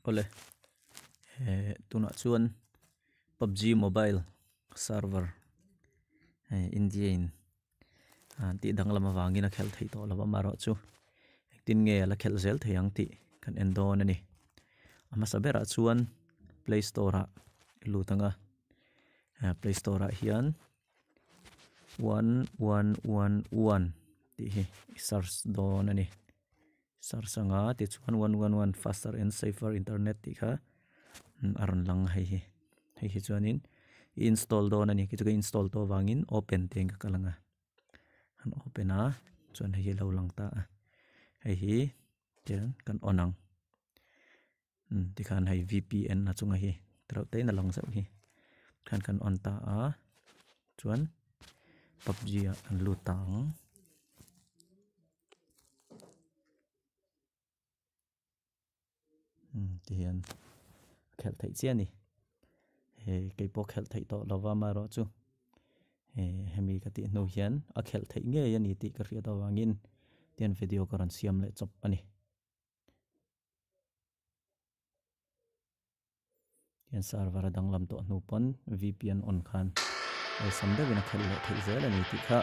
Awle eh tunah chuan pubg mobile server hei India in an tih danglam avangin a khelh theih tawh lo amaherawhchu engtin nge a la khelh zel thei ang tih kan en dawn a ni a hmasa berah chuan play store ah i lut ang a play store ah hian one one one one tih hi i search dawn a ni. Search anga tichuan one one one faster and safer internet tih kha a rawn lang a hei hi hei hi chuanin i install dawn a ni khi chu ka install tawh avangin open te in ka kal ang a an open a chuan hei hi a lo lang ta a hei hi tiang kan on ang tikhan hei V_P_N a chunga hi tereuh te in a lang zeuh hi tikhan kan on ta a chuan pubg ah kan lut ta ang. Tihian a khelh theih chiah a ni hei keipawh khelh theih tawh lova amaherawhchu hemi ka tih hnu hian a khelh theih ngei a ni tih ka hriat avangin tihian video ka rawn siam leh chawp a ni. Hian server a danglam tawh hnu pawn V_P_N on khan awlsam deuhin a khelh leh theih zel a ni tih kha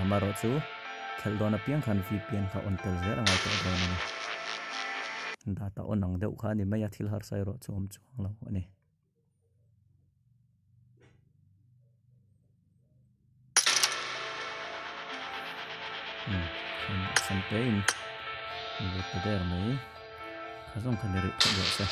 amaherawh chu khelh dawn apiang khan V_P_N kha on tel zel a ngai tawh dawn a ni. Data on ang deuh kha a ni mai a thil harsa erawh chu awm chuang lo a ni. Sam te in lut ta der mai kha zawng kha ni rih phawt rawh se.